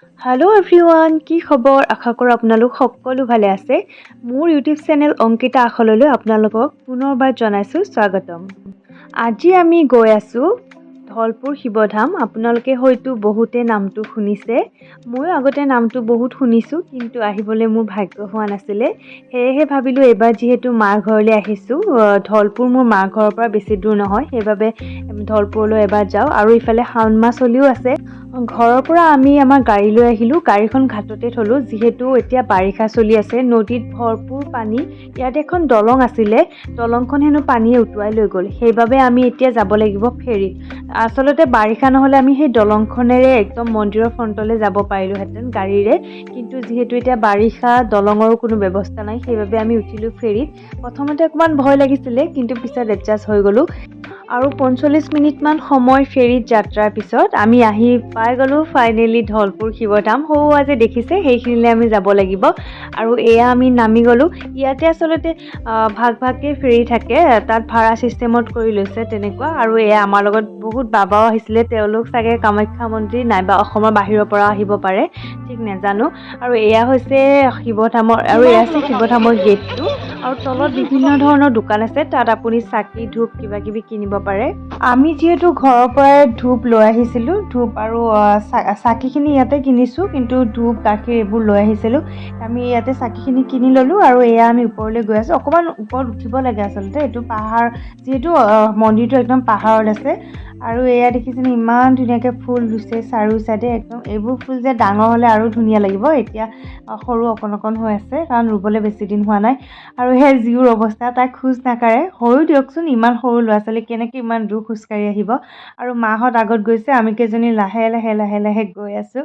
Hello' everyone, কি খবৰ? আশা কৰোঁ আপোনালোক সকলো ভালে আছে। মোৰ ইউটিউব চেনেল অংকিতা আখললৈ আপোনালোকক পুনৰবাৰ জনাইছোঁ স্বাগতম। আজি আমি গৈ আছোঁ ধলপুৰ শিৱধাম। আপোনালোকে হয়তো বহুতে নামটো শুনিছে। ময়ো আগতে নামটো বহুত শুনিছোঁ, কিন্তু আহিবলৈ মোৰ ভাগ্য হোৱা নাছিলে। সেয়েহে ভাবিলোঁ, এইবাৰ যিহেতু মাৰ ঘৰলৈ আহিছোঁ, ধলপুৰ মোৰ মাৰ ঘৰৰ পৰা বেছি দূৰ নহয়, সেইবাবে ধলপুৰলৈ এবাৰ যাওঁ। আৰু ইফালে শাওণ মাহ চলিও আছে। ঘৰৰ পৰা আমি আমাৰ গাড়ী লৈ আহিলোঁ। গাড়ীখন ঘাটতে থ'লোঁ, যিহেতু এতিয়া বাৰিষা চলি আছে, নদীত ভৰপূৰ পানী। ইয়াত এখন দলং আছিলে, দলংখন হেনো পানীয়ে উটুৱাই লৈ গ'ল। সেইবাবে আমি এতিয়া যাব লাগিব ফেৰীত। আচলতে বাৰিষা নহ'লে আমি সেই দলংখনেৰে একদম মন্দিৰৰ ফ্ৰণ্টলৈ যাব পাৰিলোহেঁতেন গাড়ীৰে। কিন্তু যিহেতু এতিয়া বাৰিষা, দলঙৰো কোনো ব্যৱস্থা নাই, সেইবাবে আমি উঠিলোঁ ফেৰীত। প্ৰথমতে অকণমান ভয় লাগিছিলে, কিন্তু পিছত এডজাষ্ট হৈ গ'লোঁ। আৰু 45 মিনিটমান সময় ফেৰীত যাত্ৰাৰ পিছত আমি আহি পাই গ'লোঁ ফাইনেলি ধলপুৰ শিৱধাম। সৌৱা যে দেখিছে, সেইখিনিলৈ আমি যাব লাগিব। আৰু এয়া আমি নামি গ'লোঁ ইয়াতে। আচলতে ভাগ ভাগকৈ ফেৰী থাকে, তাত ভাড়া ছিষ্টেমত কৰি লৈছে তেনেকুৱা। আৰু এয়া আমাৰ লগত বহুত বাবাও আহিছিলে। তেওঁলোক চাগে কামাখ্যা মন্দিৰ নাইবা অসমৰ বাহিৰৰ পৰা আহিব পাৰে, ঠিক নেজানো। আৰু এয়া হৈছে শিৱধামৰ গেটটো। আৰু তলত বিভিন্ন ধৰণৰ দোকান আছে, তাত আপুনি চাকি, ধূপ কিবা কিবি কিনিব পাৰে। আমি যিহেতু ঘৰৰ পৰাই ধূপ লৈ আহিছিলোঁ, ধূপ আৰু চাকিখিনি ইয়াতে কিনিছোঁ, কিন্তু ধূপ, গাখীৰ এইবোৰ লৈ আহিছিলোঁ। আমি ইয়াতে চাকিখিনি কিনি ল'লোঁ আৰু এয়া আমি ওপৰলৈ গৈ আছোঁ। অকণমান ওপৰত উঠিব লাগে আচলতে, এইটো পাহাৰ যিহেতু, মন্দিৰটো একদম পাহাৰত আছে। আৰু এয়া দেখিছেনে, ইমান ধুনীয়াকৈ ফুল ৰুইছে চাৰিও চাইডে একদম। এইবোৰ ফুল যে ডাঙৰ হ'লে আৰু ধুনীয়া লাগিব। এতিয়া সৰু অকণ অকণ হৈ আছে, কাৰণ ৰুবলৈ বেছি দিন হোৱা নাই। আৰু সেই জীউৰ অৱস্থা, তাই খোজ নাকাঢ়ে। সৰু দিয়কচোন, ইমান সৰু ল'ৰা ছোৱালী কেনেকৈ ইমান দূৰ খোজকাঢ়ি আহিব? আৰু মাহঁত আগত গৈছে, আমি কেইজনী লাহে লাহে লাহে লাহে গৈ আছোঁ।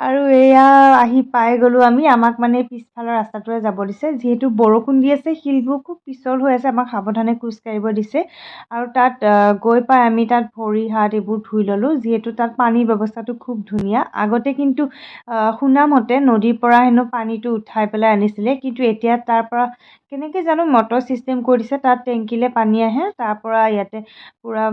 আৰু এয়া আহি পাই গ'লোঁ আমি। আমাক মানে পিছফালৰ ৰাস্তাটোৰে যাব দিছে। যিহেতু বৰষুণ দি আছে, শিলবোৰ খুব পিছল হৈ আছে, আমাক সাৱধানে খোজ কাঢ়িব দিছে। আৰু তাত গৈ পাই আমি তাত ভৰি হাত এইবোৰ ধুই ল'লোঁ, যিহেতু তাত পানীৰ ব্যৱস্থাটো খুব ধুনীয়া। আগতে কিন্তু শুনা মতে নদীৰ পৰা হেনো পানীটো উঠাই পেলাই আনিছিলে, কিন্তু এতিয়া তাৰ পৰা কেনেকৈ জানো মটৰ ছিষ্টেম কৰি দিছে। তাত টেংকিলৈ পানী আহে, তাৰ পৰা ইয়াতে পূৰা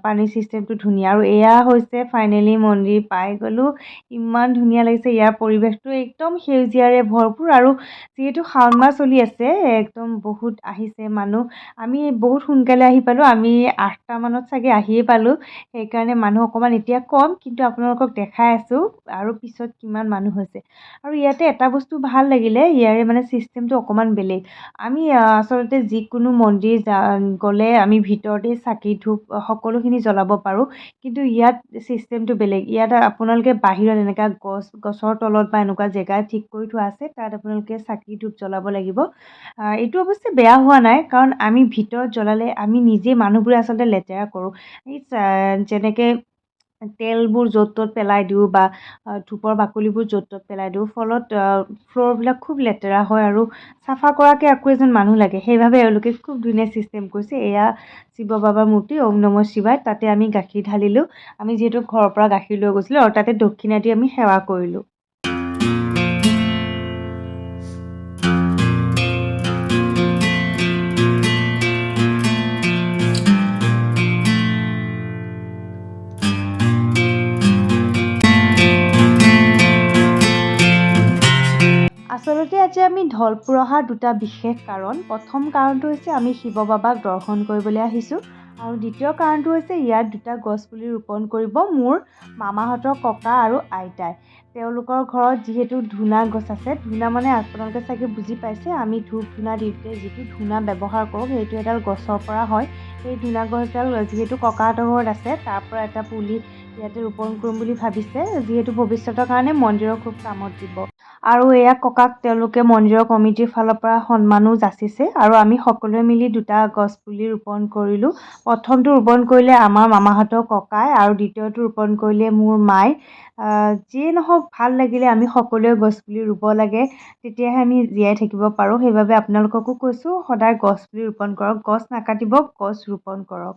পানীৰ ছিষ্টেমটো ধুনীয়া। আৰু এয়া হৈছে ফাইনেলি মন্দিৰ পাই গ'লোঁ। ইমান ধুনীয়া লাগিছে ইয়াৰ পৰিৱেশটো, একদম সেউজীয়াৰে ভৰপূৰ। আৰু যিহেতু শাওণ মাহ চলি আছে, একদম বহুত আহিছে মানুহ। আমি বহুত সোনকালে আহি পালোঁ। আমি 8টামানত চাগে আহিয়ে পালোঁ, সেইকাৰণে মানুহ অকণমান এতিয়া কম। কিন্তু আপোনালোকক দেখাই আছোঁ আৰু পিছত কিমান মানুহ হৈছে। আৰু ইয়াতে এটা বস্তু ভাল লাগিলে, ইয়াৰে মানে ছিষ্টেমটো অকণমান বেলেগ। আমি আচলতে যিকোনো মন্দিৰ গ'লে আমি ভিতৰতেই চাকি, ধূপ সকলোখিনি জ্বলাব পাৰোঁ, কিন্তু ইয়াত ছিষ্টেমটো বেলেগ। ইয়াত আপোনালোকে বাহিৰত এনেকুৱা গছৰ তলত বা এনেকুৱা জেগা ঠিক কৰি থোৱা আছে, তাত আপোনালোকে চাকি, ধূপ জ্বলাব লাগিব। এইটো অৱশ্যে বেয়া হোৱা নাই, কাৰণ আমি ভিতৰত জ্বলালে আমি নিজে মানুহবোৰে আচলতে লেতেৰা কৰোঁ। এই যেনেকৈ তেলবোৰ য'ত ত'ত পেলাই দিওঁ বা ধূপৰ বাকলিবোৰ য'ত ত'ত পেলাই দিওঁ, ফলত ফ্ল'ৰবিলাক খুব লেতেৰা হয় আৰু চাফা কৰাকৈ আকৌ এজন মানুহ লাগে। সেইবাবে এওঁলোকে খুব ধুনীয়া ছিষ্টেম কৰিছে। এয়া শিৱ বাবাৰ মূৰ্তি, ওম নম শিৱায়। তাতে আমি গাখীৰ ঢালিলোঁ, আমি যিহেতু ঘৰৰ পৰা গাখীৰ লৈ গৈছিলোঁ, আৰু তাতে দক্ষিণা দি আমি সেৱা কৰিলোঁ। আচলতে আজি আমি ধলপুৰ অহাৰ দুটা বিশেষ কাৰণ। প্ৰথম কাৰণটো হৈছে আমি শিৱ বাবাক দৰ্শন কৰিবলৈ আহিছোঁ আৰু দ্বিতীয় কাৰণটো হৈছে ইয়াত দুটা গছপুলি ৰোপণ কৰিব মোৰ মামাহঁতৰ ককা আৰু আইতাই। তেওঁলোকৰ ঘৰত যিহেতু ধূনা গছ আছে, ধূনা মানে আপোনালোকে চাগে বুজি পাইছে, আমি ধূপ ধূনা দিওঁতে যিটো ধূনা ব্যৱহাৰ কৰোঁ, সেইটো এডাল গছৰ পৰা হয়। সেই ধূনা গছডাল যিহেতু ককাহঁতৰ ঘৰত আছে, তাৰ পৰা এটা পুলি ইয়াতে ৰোপণ কৰিম বুলি ভাবিছে, যিহেতু ভৱিষ্যতৰ কাৰণে মন্দিৰৰ খুব কামত দিব। আৰু এয়া ককাক তেওঁলোকে মন্দিৰৰ কমিটিৰ ফালৰ পৰা সন্মানো যাচিছে। আৰু আমি সকলোৱে মিলি দুটা গছপুলি ৰোপণ কৰিলোঁ। প্ৰথমটো ৰোপণ কৰিলে আমাৰ মামাহঁতৰ ককাই আৰু দ্বিতীয়টো ৰোপণ কৰিলে মোৰ মায়ে। যিয়ে নহওক, ভাল লাগিলে। আমি সকলোৱে গছপুলি ৰুব লাগে, তেতিয়াহে আমি জীয়াই থাকিব পাৰোঁ। সেইবাবে আপোনালোককো কৈছোঁ, সদায় গছপুলি ৰোপণ কৰক। গছ নাকাটিব, গছ ৰোপণ কৰক।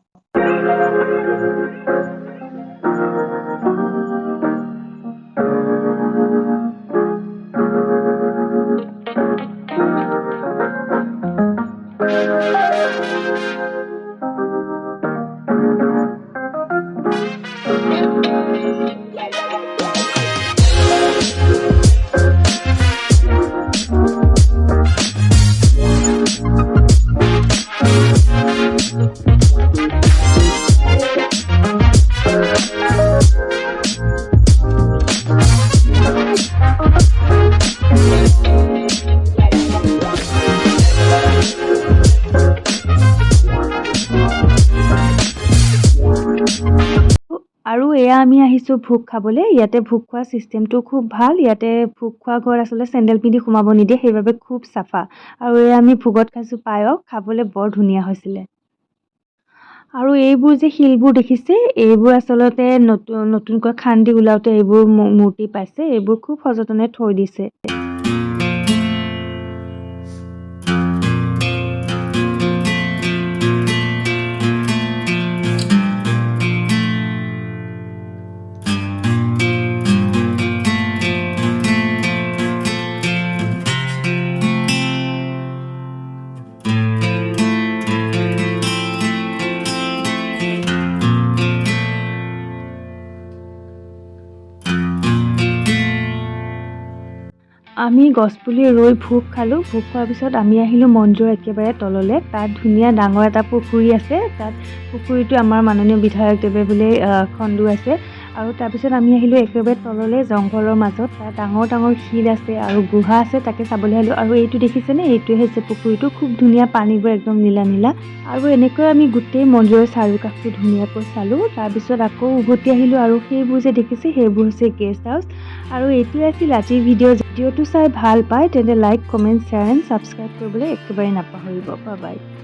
এয়া আমি আহিছোঁ ভোগ খাবলৈ। ইয়াতে ভোগ খোৱা ছিষ্টেমটো খুব ভাল। ইয়াতে ভোগ খোৱা ঘৰত আচলতে চেণ্ডেল পিন্ধি সোমাব নিদিয়ে, সেইবাবে খুব চাফা। আৰু এয়া আমি ভোগত খাইছোঁ পায়স, খাবলৈ বৰ ধুনীয়া হৈছিলে। আৰু এইবোৰ যে শিলবোৰ দেখিছে, এইবোৰ আচলতে নতুনকৈ খান্দি ওলাওঁতে এইবোৰ মূৰ্তি পাইছে। এইবোৰ খুব সযতনে থৈ দিছে। আমি গছপুলি ৰুই ভোগ খালোঁ। ভোগ খোৱাৰ পিছত আমি আহিলোঁ মন্দিৰৰ একেবাৰে তললৈ। তাত ধুনীয়া ডাঙৰ এটা পুখুৰী আছে। তাত পুখুৰীটো আমাৰ মাননীয় বিধায়কদেৱে বোলে খন্দুৱাইছে। আৰু তাৰপিছত আমি আহিলোঁ একেবাৰে তললৈ জংঘলৰ মাজত। তাত ডাঙৰ ডাঙৰ শিল আছে আৰু গুহা আছে, তাকে চাবলৈ আহিলোঁ। আৰু এইটো দেখিছেনে? এইটোৱে হৈছে পুখুৰীটো। খুব ধুনীয়া, পানীবোৰ একদম নীলা নীলা। আৰু এনেকৈ আমি গোটেই মন্দিৰৰ চাৰিওকাষটো ধুনীয়াকৈ চালোঁ। তাৰপিছত আকৌ উভতি আহিলোঁ। আৰু সেইবোৰ যে দেখিছে, সেইবোৰ হৈছে গেষ্ট হাউচ। আৰু এইটোৱে আছিল আজিৰ ভিডিঅ'। ভিডিঅ'টো চাই ভাল পায় তেন্তে like, comment, share and subscribe কৰিবলৈ একেবাৰে নাপাহৰিব। Bye bye.